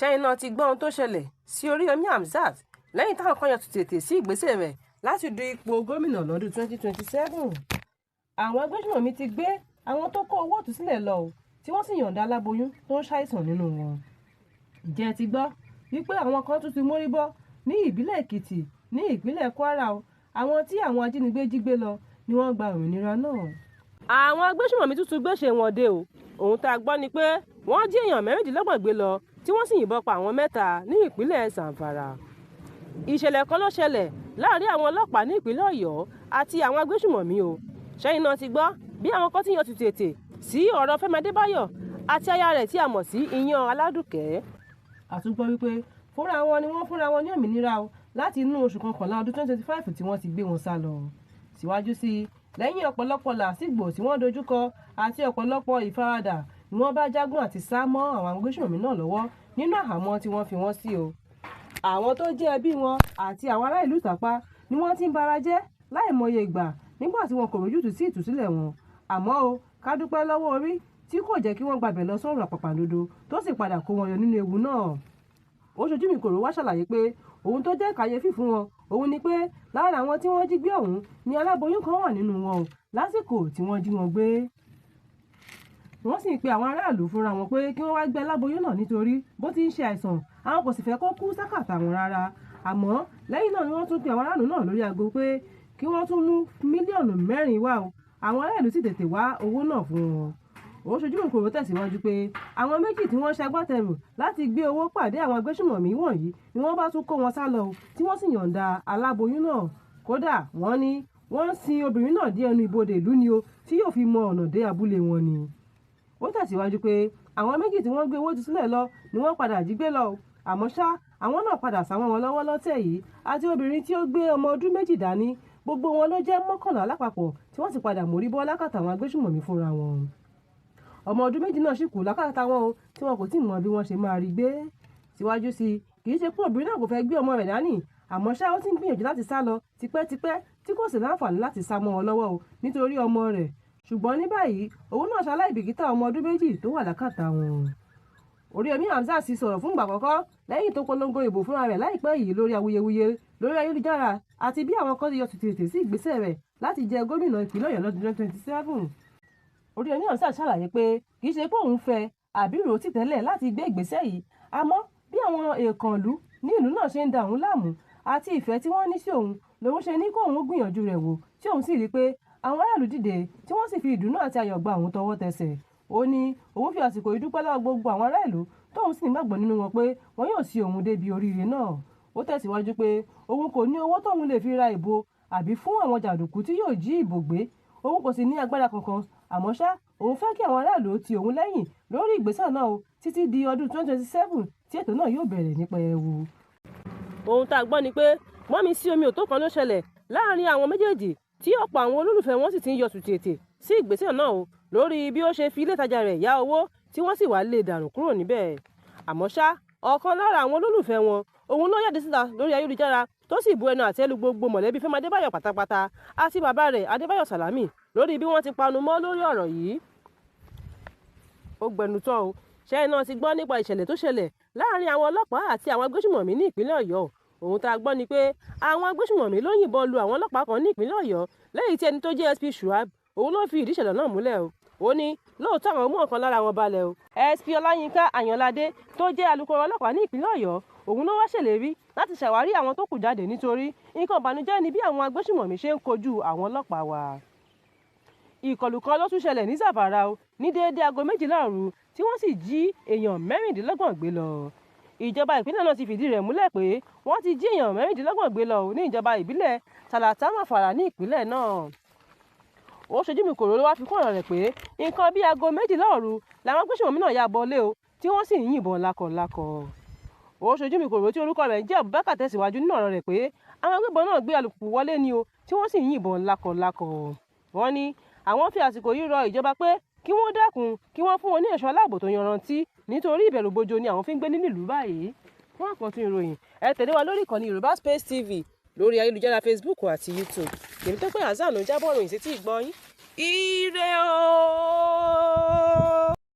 Ṣẹ́yìn náà ti gbọ́ ohun tó ṣẹlẹ̀ sí Oríyọmí Hamzat lẹ́yìn táwọn kan yọ tètè sí ìgbésẹ̀ rẹ̀ láti du ipò gómìnà lọ́dún 2027. Àwọn agbésùnmọ̀mí ti gbé àwọn tó kó owó ìtúsílẹ̀ lọ o, tí wọ́n sì yọ̀ǹda aláboyún tó ń ṣàìsàn nínú wọn. Ǹjẹ́ ẹ ti gbọ́ wípé àwọn kan tún ti mórí bọ́ ní ìbílẹ̀ Èkìtì ní ìpínlẹ̀ Kwara o, àwọn tí àwọn ajínigbé jí gbé lọ ni wọ́n gba òmìnira náà. Àwọn agbésùnmọ̀mí tuntun gbéṣe wọn dé o. Ohun tá a gbọ́ ni pé wọ́n jí èèyàn 26 gbé lọ tí wọ́n sì yìnbọn pa àwọn 3 ní ìpínlẹ̀ Zamfara. Ìṣẹ̀lẹ̀ kan ló ṣẹlẹ̀ láàrin àwọn ọlọ́pàá ní ìpínlẹ̀ Ọ̀yọ́ àti àwọn agbésùnmọ̀mí o. Ṣẹ́yìn náà ti gbọ́ bí àwọn kan ti yan tètè sí ọ̀rọ̀ Fẹ́mi Adébáyọ̀ àti aya rẹ̀ tí a mọ̀ sí Iyán Aládùkẹ́. Àtúgbọ́ wípé fúnra wọn ni wọ́n fúnra wọn ní òmìnira o láti inú oṣù kọkànlá ọdún 2025 tí wọ́n ti gbé wọn sá lọ. Síwájú sí i, lẹ́yìn ọ̀pọ̀lọpọ̀ làásìgbò tí wọ́n dojúkọ àti ọ̀pọ̀lọpọ̀ ìfaradà ni wọ́n bá jágún àti sá mọ́ àwọn agbésùnmọ̀mí náà lọ́wọ́ nínú àhámọ́ tí wọ́n fi wọ́n sí o. Àwọn tó jẹ́ ẹbí wọn àti àwọn ará ìlú Ìtàpá ni wọ́n ti ń bara jẹ́ láìmọye ìgbà nígbà tí wọn kò rójútùú sí ìtúsílẹ̀ wọn. Àmọ́ o, ká dúpẹ́ lọ́wọ́ orí tí kò jẹ́ kí wọ́n gbabẹ̀ lọ sọ́run àpàpàǹdodo tó sì padà kó wọn yọ nínú ewu náà. Òṣojúmikòró wá ṣàlàyé pé ohun tó jẹ́ kàyéfì fún wọn òun ni pé lára àwọn tí wọ́n jí gbé ọ̀hún ni aláboyún kan wà nínú wọn o lásìkò tí wọ́n jí wọn gbé. Wọ́n sì ń pe àwọn aráàlú fúnra wọn pé kí wọ́n wá gbé aláboyún náà nítorí bó ti ń ṣe àìsàn, àwọn kò sì fẹ́ kó kú sákàtà wọn rárá. Àmọ́ lẹ́yìn náà ni wọ́n tún pe àwọn aráàlú náà lórí aago pé kí wọ́n tún mú mílíọ̀nù 4 wá o. Àwọn aráàlú sì tètè wá owó náà fún wọn. Òṣojúmikòró tẹ̀síwájú pé àwọn méjì tí wọ́n ṣagbátẹrù láti gbé owó pàdé àwọn agbésùnmọ̀mí wọ̀nyí ni wọ́n bá tún kó wọn sá lọ tí wọ́n sì yọ̀ǹda aláboyún náà. Kódà wọ́n ní wọ́n ń sin obìnrin náà dé ẹnu ibodè ìlú ni o tí yóò fi mọ ọ̀nà dé abúlé wọn ni. Ó tẹ̀síwájú pé àwọn méjì tí wọ́n gbé owó ìtúsílẹ̀ lọ ni wọ́n padà jí gbé lọ o. Àmọ́ ṣá, àwọn náà padà sá mọ́ wọn lọ́wọ́ lọ́tẹ̀ yìí àti obìnrin tí ó gbé ọmọ ọdún 2 dání, gbogbo wọn ló jẹ́ 11 lápapọ̀ tí wọ́n sì padà mórí bọ́ lákàtà àwọn agbésùnmọ̀mí fúnra wọn. Ọmọ ọdún 2 náà sì kú lákàtà wọn o tí wọn kò tí ì mọ bí wọ́n ṣe máa rí gbé. Síwájú sí i, kì í ṣe pé obìnrin náà kò fẹ́ gbé ọmọ rẹ̀ dání, àmọ́ ṣá ó ti ń gbìyànjú láti sá lọ tipẹ́tipẹ́ tí kò sì láǹfààní láti sá mọ́ wọn lọ́wọ́ o nítorí ọmọ rẹ̀. Ṣùgbọ́n ní báyìí, òun náà ṣaláìbìkítà ọmọ ọdún 2 tó wà lákàtà wọn. Oríyọmí Hamzat sì sọ̀rọ̀ fún ìgbà àkọ́kọ́ lẹ́yìn tó polongo ìbò fúnra rẹ̀ láìpẹ́ yìí lórí awuyewuye lórí ayélujára àti bí àwọn kan ti yọ tètè sí ìgbésẹ̀ rẹ̀ láti jẹ gómìnà ìpínlẹ̀ Ọ̀yọ́ lọ́dún 2027. Oríyọmí Hamzat ṣàlàyé pé kì í ṣe pé òun fẹ́ àbí rò ó tì tẹ́lẹ̀ láti gbé ìgbésẹ̀ yìí, àmọ́ bí àwọn èèkànlú ní ìlú náà ṣe ń da òun láàmú àti ìfẹ́ tí wọ́n ní sí òun lòun ṣe ní kóun gbìyànjú rẹ̀ wò tí òun sì rí i pé àwọn aráàlú dìde tí wọ́n sì fi ìdùnnú àti ayọ̀ gba òun tọwọ́ tẹsẹ̀. Ó ní òun fi àsìkò yìí dúpẹ́ lọ́wọ́ gbogbo àwọn ará ìlú tóun sì nígbàgbọ́ nínú wọn pé wọn yóò sí òun débi oríire náà. Ó tẹ̀síwájú pé òun kò ní owó tóun lè fi ra ìbò àbí fún àwọn jàǹdùkú tí yóò jí ìbò gbé, òun kò sì ní agbára kankan. Àmọ́ ṣá, òun fẹ́ kí àwọn aráàlú ti òun lẹ́yìn lórí ìgbésẹ̀ náà o títí di ọdún 2027 tí ètò náà yóò bẹ̀rẹ̀ ní pẹrẹwu. Ohun tá a gbọ́ ni pé gbọ́nmi sí omi òtó kan ló ṣẹlẹ̀ láàrin àwọn méjèèjì tí ọ̀pọ̀ àwọn olólùfẹ́ wọn sì ti ń yọ tùtètè sí ìgbésẹ̀ náà o lórí bí ó ṣe fi ilé ìtajà rẹ̀ yá owó tí wọ́n sì wá lé dànù kúrò níbẹ̀. Àmọ́ ṣá, ọ̀kan lára àwọn olólùfẹ́ wọn òun ló jáde síta lórí ayélujára tó sì bu ẹnu àtẹ́ lu gbogbo mọ̀lẹ́bí Fẹ́mi Adébáyọ̀ pátápátá àti bàbá rẹ̀ Adébáyọ̀ Sàlámì lórí bí wọ́n ti panu mọ́ lórí ọ̀rọ̀ yìí. Ó gbẹnu tán o. Ṣẹ́yìn náà ti gbọ́ nípa ìṣẹ̀lẹ̀ tó ṣẹlẹ̀ láàrin àwọn ọlọ́pàá àti àwọn agbésùnmọ̀mí ní ìpínlẹ̀ Ọ̀yọ́. Ohun tá a gbọ́ ni pé àwọn agbésùnmọ̀mí ló yìnbọn lu àwọn ọlọ́pàá kan ní ìpínlẹ̀ Ọ̀yọ́ lẹ́yìn tí ẹni tó jẹ́ SP Shuaib òun ló fi ìdí ìṣẹ̀lẹ̀ náà múlẹ̀ o. Ó ní lóòótọ́ àwọn mú ọ̀kan lára wọn balẹ̀ o. SP Ọláyínká Àyànládé tó jẹ́ alukoro ọlọ́pàá ní ìpínlẹ̀ Ọ̀yọ́ òun ló wá ṣèlérí láti ṣàwárí àwọn tó kù jáde nítorí nǹkan ìbànújẹ́ ni bí àwọn agbésùnmọ̀mí ṣe ń kojú àwọn ọlọ́pàá wa. Ìkọlù kan ló tún ṣẹlẹ̀ ní Zamfara o ní déédéé aago 12 òru tí wọ́n sì jí èèyàn 26 gbé lọ. Ìjọba ìpínlẹ̀ náà ti fìdí rẹ̀ múlẹ̀ pé wọ́n ti jí èèyàn 26 gbé lọ ní ìjọba ìbílẹ̀ Tàlátà-Màfàrà ní ìpínlẹ̀ náà. Òṣojúmikòró ló wá fi kún ọ̀rọ̀ rẹ̀ pé nǹkan bíi aago 12 òru làwọn agbésùnmọ̀mí náà ya bọ́lé o tí wọ́n sì ń yìnbọn lákọlákọ. Òṣojúmikòró tí orúkọ rẹ̀ ń jẹ́ Abubakar tẹ̀síwájú nínú ọ̀rọ̀ rẹ̀ pé àwọn agbébọn náà gbé alùpùpù wọlé ni o tí wọ́n sì ń yìnbọn lákọlákọ. Wọ́n ní àwọn fi àsìkò yìí rọ ìjọba pé kí wọ́n dákun kí wọ́n fún wọn ní ẹ̀ṣọ́ aláàbò tó yanrantí nítorí ìbẹ̀rùbojo ni àwọn fi ń gbé nínú ìlú báyìí. Fún àkọ́tún ìròyìn ẹ tẹ̀lé wa lórí ìkànnì Yorùbá Space TV lórí ayélujára Facebook àti YouTube. Tèmítọ́pẹ́ Hasan ló ń jábọ̀ ròyìn sétí ìgbọ́ yín. Ire o!